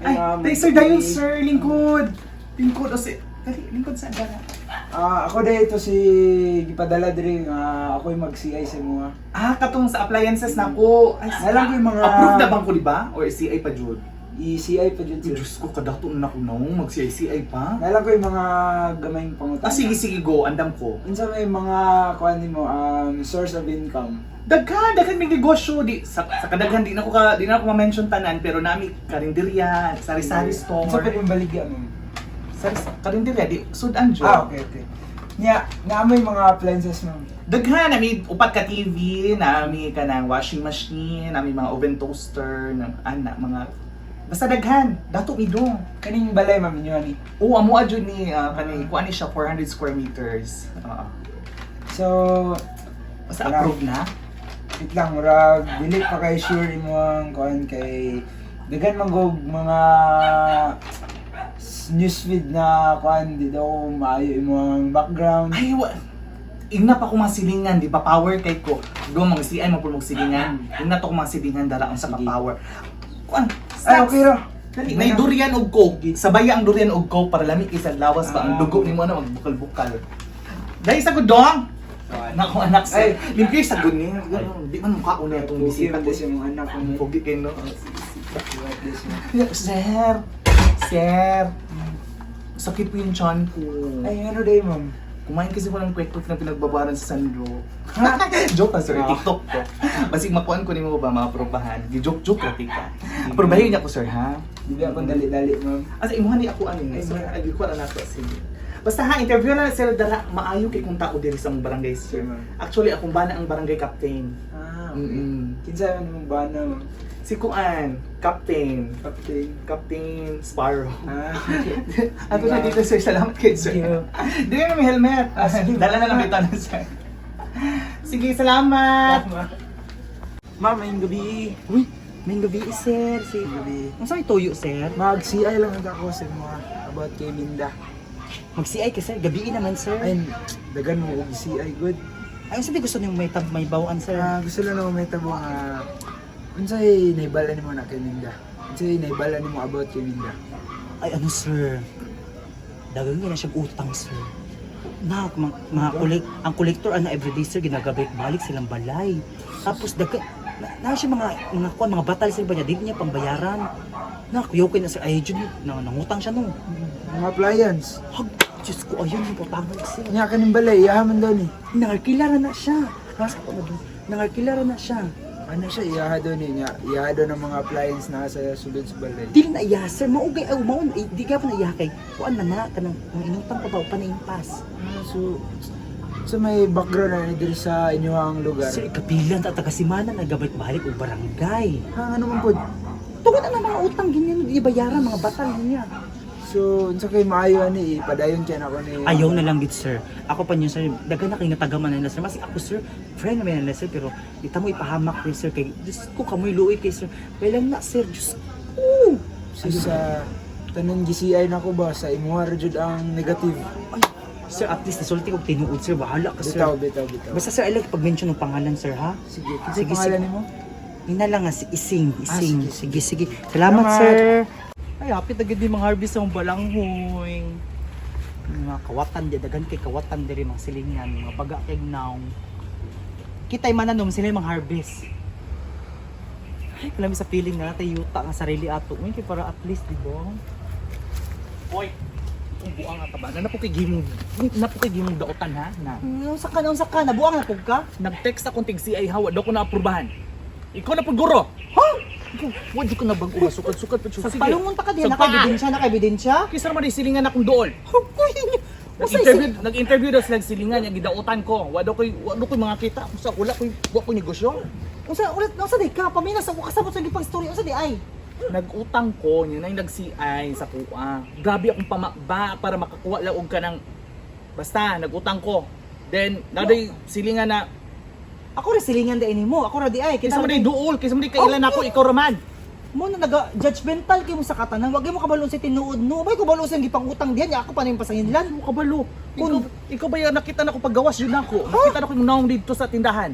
Ay, ma'am. tay, sir, dayon, sir, lingkod. Lingkod, o si, dali, lingkod sa dara. Ah, ako dahil ito si gipadala diri nga ako'y mag-CI sa mga. Ah, katong sa appliances na ko. Ay, Nalang ko yung mga- Approved na bang ko, di ba? Or CI pa, Jud? I-CI pa jud Ay, sir. Diyos ko, kadato na ko na, mag-CI-CI pa. Nalang ko yung mga gamayng pangutana. Ah, sige, sige, go, andam ko. Unsa may mga kuan nimo source of income? Daghan, daghan may negosyo di sa kadaghan di na ako ma-mention tanan, pero nami karinderya, sari-sari store. Unsa pa yung baligya, ma'am? Sari karinderya di sudan jud. Ah, okay. Nya, naamoy mga appliances, ma'am? Daghan nami upat ka TV, nami kanang washing machine, nami mga oven toaster, na ana mga basta daghan, dato mi do. Kaning balay, ma'am, inyo ani. Oo, amo adyo ni kani kuan ni siya 400 square meters. Oo. So, Basta Wala. approved na. Wait lang, murag dili pa kay sure imong kuan kay daghan man gog mga newsfeed na kuan di daw maayo imong background. Ay, wa ingna pa ko mga silingan, di ba? Power kay ko. Do mga CI mo mga silingan. Ingna to ko mga silingan dara ang sa Sige. power. Kuan, Ay, okay ra. Dali, may durian og coke. Sabaya ang durian og coke para lami kay sa lawas pa ang Ah. dugo nimo na magbukal-bukal. Dai sa gudong. Nako anak sa. Ay. Limpyo sa gud ni. Ganun, di man mukha una itong Pogi bisita man ko. sa imong anak ko. Pogi kay no. Sir. Sir. Sakit po yung tiyan ko. Ay, ano day, ma'am? Kumain kasi ko ng kwek-kwek na pinagbabaran sa Sandro. Joke ka, sir. Ah. TikTok ko. Basig makuan ko nimo ba maaprobahan. Gi-joke-joke ra tika. Aprobahin niya ko, sir, ha? Di ba akong dali-dali, ma'am? Asa imuha ni ako ani. Ay, So, ma- ay ko na nato sige. Basta ha, interview na sir dara maayo kay kung tao diri sa mong barangay, sir. Sure, ma'am. Actually, akong bana ang barangay captain. Ah, okay. Kinsa man imong bana, ma'am? Si Kuan, captain. Captain. Captain Sparrow. Ah, okay. Ato na dito, sir, salamat kay sir. Thank you. Di na may helmet. Ah, sige. Dala na lang ito na, sir. Sige, salamat. Ma'am, mayong gabi. Uy, may gabi sir. Si Gabi. Ang sa'yo tuyo, sir? Mag-CI lang ako sa mga about kay Minda. Mag-CI ka, sir. Gabi naman, sir. Ay, dagan mo og CI good. Ay, unsa di gusto niyong may bawaan, sir? Ah, gusto lang ako may tabo nga unsay naibala nimo na kay Minda? Unsay naibala nimo about kay Minda? Ay, ano, sir? Dagang na siyang utang, sir. Na, mga ang collector ana everyday, sir, ginagabalik balik silang balay. Tapos daga na siya mga kuan, mga batal sir ba niya, di niya pambayaran. Na, kuyaw kay na sir, ay jud na nangutang siya no. Mga appliance. Hag, Diyos ko, ayun yung utangan sir. Nya kaning balay, iyaha man daw ni. Nangarkila na siya. Ha? Nangarkila na siya. Ano siya iyaha daw ni nya? Iyaha daw ng mga appliance na sa sulod sa balay. Dili na iya sir, maugay ay maun ay, di ka pa na iya kay kuan man na kanang ang inutang pa ba pa na impas. Ah, so so may background na ni diri sa inyong lugar. Sir, kapilan ta taga simana nagabalik-balik og barangay. Ha, ano man pod? Tungod na mga utang ganyan, di bayaran mga batal niya. So unsa kay maayo ani ipadayon kay nako ni Ayaw na lang gid sir. Ako pa niyo sir, daghan na kay natagaman na nila sir. Mas ako sir, friend naman nila sir, pero di ta mo ipahamak ni sir kay Diyos ko kamoy luoy kay sir. Kailan na sir, Diyos ko. So, sa tanan gi-CI nako ba sa imuha ra jud ang negative. Ay, sir, at least nasulti kog tinuod sir, bahala ka sir. Bitaw, bitaw, bitaw. Basta sir, I like pag-mention ng pangalan sir ha. Sige, kinsa Sige, pangalan sige. nimo? Yun na lang nga, si Ising, Ah, Ising. sige, sige, sige. Salamat, Salamat. sir. Ay, hapit na gid mga harvest sa balanghoy. Mga kawatan di dagan kay kawatan diri mga silingan, mga baga kay naong. Kitay mananom sila yung mga harvest. Ay, kalami sa feeling nga tayo yuta nga sarili ato. Uy, kay para at least, di ba? Hoy, kung buang ka ba? Na po kay gimong na po kay gimong daotan ha na. Unsa ka, nabuang na pug ka? Nag-text akong tig CI hawa daw ko na aprubahan. Ikaw na pud guro. Ha? Ikaw, wa jud ka na bag-o sukad-sukad pa jud. Sa palungon pa ka diha, Sa naka-ebidensya, naka-ebidensya. Kisa naman di silingan akong dool. Hukoy. Nag-interview, nag-interview daw sila silingan yung gidautan ko. Wa daw koy mga kita. Usa wala koy wa koy negosyo. Unsa ulit unsa di ka pamina sa kasabot sa gipang story unsa di ay? Nag-utang ko yun ay nag-CI sa kuha. Grabe akong pamakba para makakuha lang og kanang basta nag-utang ko. Then naday silingan na Ako ra silingan di nimo, ako ra di ay. kaysa man di duol, kaysa man di kailan ako ikaw raman. Mo na naga judgmental kay mo sa katanan, wag mo kabalo sa tinuod no. Bay kabalo sa gipangutang diyan, ako pa na yung pasanginlan. Mo kabalo. Ikaw, ikaw ba yung nakita na ko paggawas yun ako? Nakita na ko yung naong dito sa tindahan.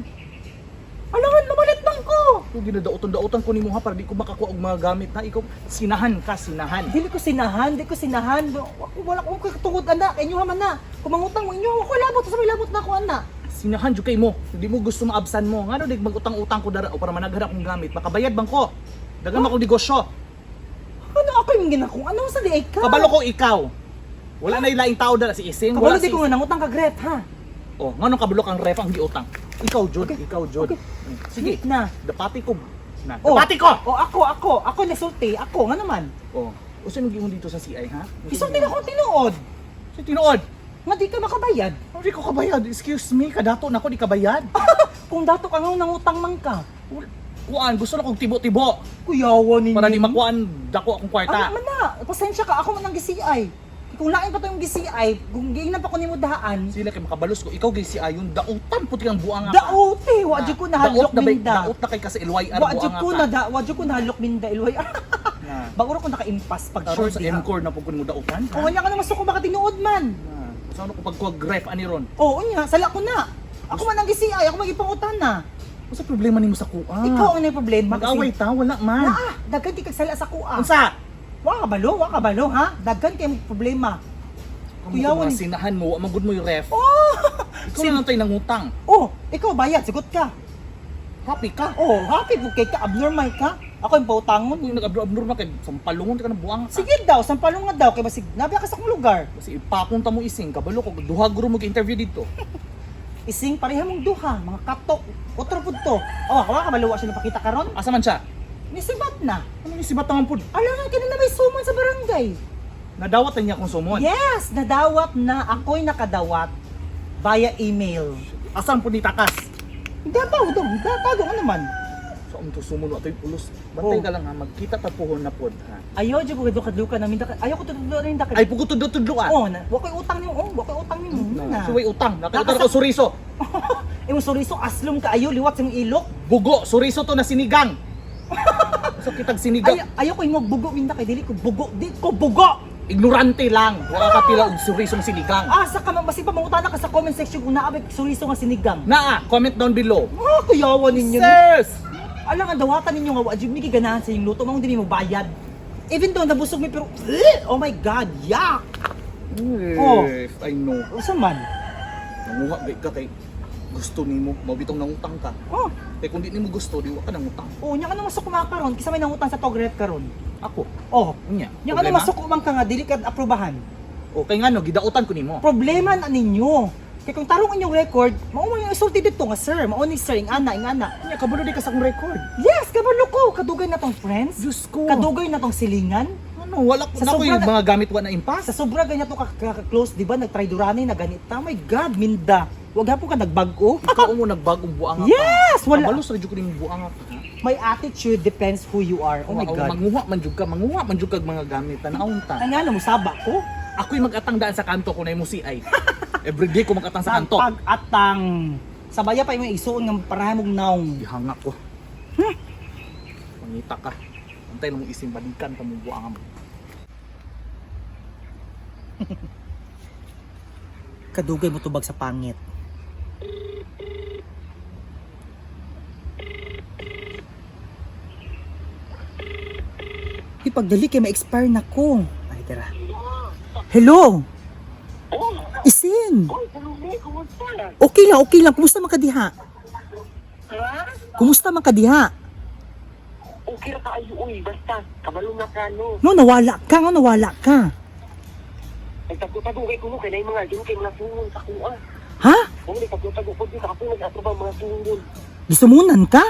Alangan lumalit man ko. Kung ginadautan-dautan ko nimo ha para di ko makakuha og mga gamit na ikaw sinahan ka, sinahan. Dili ko sinahan, di ko sinahan. Wala ko katungod ana, inyo man na. Kung mangutang mo inyo, ako labot sa may labot na ako ana. Sinahan jud kay mo. Hindi mo gusto maabsan mo. Ngano dig magutang-utang ko dara o para managhan akong gamit. Makabayad bang ko? Dagan akong negosyo. Ano ako yung ginakong? Ano sa di ay ka? Kabalo ko ikaw. Wala na ilaing tao dara si Ising. Kabalo Wala di si ko nga nangutang ka Gret ha. Oh, nganong kabalo kang ref ang giutang? Ikaw jud, Okay. ikaw jud. Okay. Sige. Na. Dapati ko. Na. Oh. Dapati ko. Oh, ako, ako, ako nasulti, ako nga naman. Oh. Usa mo giingon dito sa CI ha? Isulti na akong tinuod. Sa tinuod. Nga di ka makabayad. Hindi ko kabayad. Excuse me, kadato na ko di kabayad. Kung dato ka nga nangutang man ka. Kuan, gusto na kong tibo-tibo. Kuyawa ninyo. Para di makuan dako akong kwarta. Ano man na, pasensya ka, ako man ang GCI. Kung lain pa to yung GCI, kung giingnan pa ko nimo daan, Sila kay makabalos ko. Ikaw gay si ayon dautan puti ang buang ka. daote, wa jud ko nahadlok Daot na minda. Daot na kay ka sa LYR Wa jud buang ko ka. na da, wa jud ko nahadlok minda ilway. Na. Bago ra ko naka-impas pag Karon short sa diha. MCOR na pud ko nimo dautan. Oh, wala ka na masuko baka tinuod man. Na. Sa ano ko pagkuwag ref ani ron? Oo nya, sala ko na. Ako man ang GCI, ako magipangutan na. Unsa problema nimo sa kuan? Ikaw ang may problema kasi- Mag-away ta, wala man. Naa, daghan kay kag sala sa kuha. Unsa? Wa ka balo ha? Daghan kay mong problema. Kuyawan Kuyawan ni- sinahan mo, wa magud mo yung ref. Oh! Ikaw na lang tayo nangutang. Oh, ikaw bayad, sigot ka. Happy ka. Oh, happy po kay ka, abnormal ka. Ako yung pautangon. Kung nag-abnormal kay sampalungon ka ng buang ka. Sige daw, sampalong nga daw kay basig nabiya ka sa akong lugar. Kasi ipakong ta mo ising kabalo ko duha guro mo interview dito. Ising pareha mong duha, mga katok. Otro pud to. Oh, wa ka maluwa siya napakita karon. Asa man siya? Nisibat na. Ano ni si Batang pud? Ala nga kini na may suman sa barangay. Nadawat na niya akong sumon. Yes, nadawat na ako'y nakadawat via email. Asan pud ni takas? Hindi ba, dong, tago ka naman. So ang to sumon wa toy pulos. Bantay Oh. ka lang ha, magkita ta puhon na pod ha. Ayaw jud ko kadlukan namin ayaw ko tudlo rin dak. Ay pugo tudlo ah. Oh, na, wa ko'y utang nimo, oh, wa ko'y utang nimo. Na. So way utang, nakautang ko suriso. Imong suriso aslom ka ayo liwat sa imong ilok. Bugo, suriso to na sinigang. So kitag sinigang. Ay, ayaw ko imong bugo minda kay dili ko bugo, di ko bugo. Ignorante lang. Wa ka pila og surisong sinigang. Asa ka man basi pa mangutana ka sa comment section kung naa ba suriso nga sinigang. Naa, comment down below. Ah, kuyawa ninyo. Sis! Alang ang dawatan ninyo nga wa jud mi giganahan sa inyong luto mao dili mo bayad. Even though nabusog mi pero eh, oh my God, yak. Oh. If I know. Usa man? Nanguha ba ka kay gusto nimo, mao bitong nangutang ka. Oh, Kay kung di nimo gusto, di wa ka nangutang. oh nya ka na masuko man karon kisa may nangutang sa togret karon. Ako, Oh, unya. nya ka na Problema? masuko man ka nga dili ka aprobahan. O kay ngano gidautan ko nimo. Problema na ninyo. Kay kung tarong inyong record, mao man yung isulti dito nga sir, mao ni sir ing ana ing ana. Unya kabalo di ka sa akong record. Yes, kabalo ko. Kadugay na tong friends. Diyos ko. Kadugay na tong silingan. Ano, wala ko Sa na ko sobra yung na- mga gamit wa na impas. Sa sobra ganyan to ka-close, di ba? Nagtry-durani na ganita. My God, Minda. Wag hapon ka nagbago. Ikaw mo nagbagong buanga ka. Yes, wala. Kabalo sa jud ko nimo buanga ka. ha? My attitude depends who you are. Oh my Oo, God. Manguha man jud ka, manguha man jud kag mga gamit tan-awon ta. Ay nga, namusaba ko. Ako'y mag-atang daan sa kanto kung na mo CI. Everyday ko mag-atang sa kanto. Pag-atang. Sabaya pa yung isuon ng parahan mong naong. Gihanga ko. Mangita ka. Antay lang mo ising balikan ka mo buanga mo. Kadugay mo tubag sa pangit. Ipagdali kay ma-expire na ko. Ay, tara. Hello! Isin! Okay lang, okay lang. Kumusta man ka diha? Ha? Kumusta man ka diha? Okay ra kaayo uy, basta kabalo na ka no. No, nawala ka. No, nawala ka. Nagtago-tago kay kuno kay nay mga dun kay mga sungon sa kuha. Ha? Kung nagtago-tago ko dun sa kapo nag-aproba mga sungon. Gisumunan ka?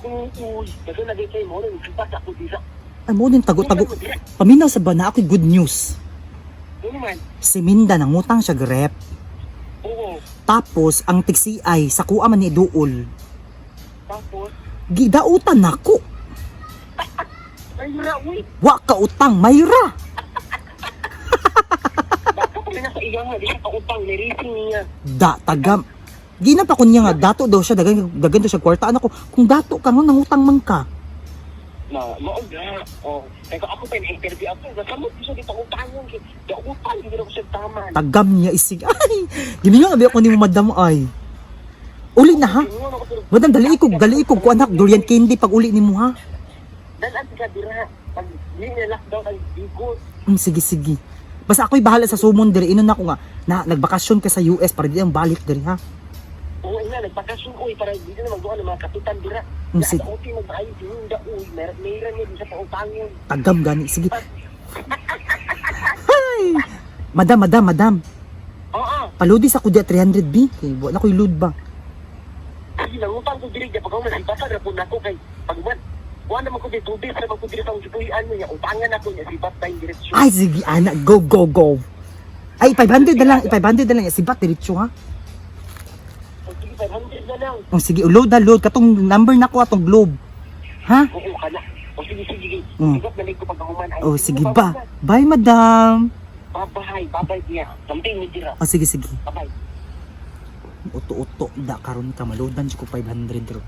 Uy, kasi nagay kay mo rin sipa sa ako dira. Ay mo din tago-tago. Paminaw sa ba na ako'y good news. Ano man? Si Minda nangutang siya grep. Oo. Tapos, ang tig CI sa kuha man ni Duol. Tapos Gidautan nako. ay ra uy, Wa ka utang, mayra. baka pa na sa iya nga di ka utang ni racing niya. Da, tagam. Gina pa ko niya nga, dato daw siya, dagan, dagan daw siya kwarta. Anak ko, kung dato ka, nga, nangutang man ka. Na mao na. Oh, teka ako pa interview ako. Nasamot ko siya dito utangon kay da utang hindi ko siya tama. Tagam niya isig. Ay, giminyo nga ba ako ni mo madam ay. Uli na ha. Tingon ako pero Madam, dali ikog ko anak durian candy pag uli nimo ha. Dalan ka dira pag di na lockdown ang bigot. Sige sige. Basta ako'y bahala sa sumon diri. Inon ako nga na nagbakasyon ka sa US para di ang balik diri ha. Oo nga, nagbakasyon uy para di na magduha ng mga kapitan dira. Sige. Sa uti magmaayo tinda uy, meron meron yun sa pautangin. Tagam gani sige. Hi. Madam, madam, madam. Oo. Paludi sa kudya 300 B. Kay wa na ko'y load ba. Sige, nangutang ko diri pag ako nasibatan ra po nako kay pag man wa naman ko diri 2 days ra man ko diri sa gibuhian mo niya utangan ako niya sibat tayong diretsyo. Ay sige ana, go go go. Ay 500 na lang, 500 na lang sibat diretso ha. O, sige, 500 na lang. Oh, sige, load na load katong number na ko atong Globe. Ha? Oo ka na. O sige, sige, sige. Sigat na lang ko pag human. Ay, Oh, sige ba. Bye, madam. Bye-bye, bye-bye niya. Something ni dira. Oh, sige, sige. Bye-bye. Uto-uto da karon ka maloadan ko 500 ro.